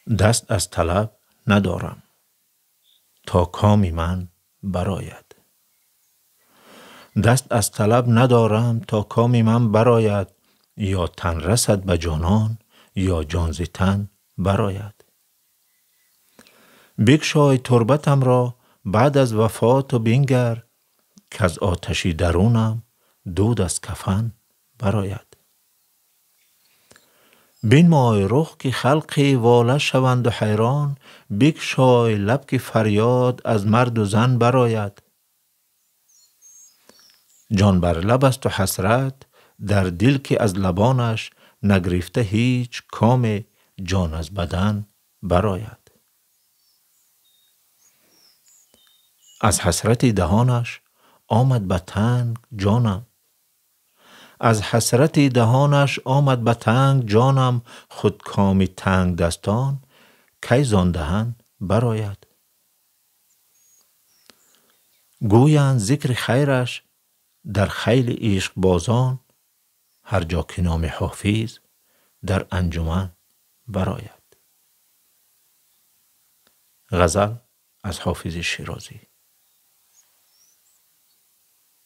Даст аз талаб надорам, то коми ман барояд. Даст аз талаб надорам, то коми ман барояд, ё тан расад ба ҷонон, ё ҷон зи тан барояд. Бикшой турбатамро баъд аз вафоту бингар, каз оташи дарунам дуд аз кафан барояд. Бинмой рух, ки халқи вола шаванду ҳайрон, бикшой лаб, ки фарёд аз марду зан барояд. Ҷон бар лаб асту ҳасрат дар дил, ки аз лабонаш нагрифта ҳеҷ коме ҷон аз бадан барояд. Аз ҳасрати даҳонаш омад ба танг ҷонам. Аз ҳасрати даҳонаш омад ба танг ҷонам, худ коми тангдастон кай зон даҳан барояд. Гӯянд зикри хайраш дар хайли ишқбозон, ҳар ҷо ки номи Ҳофиз дар анҷуман барояд. Ғазал аз Ҳофизи Шерозӣ.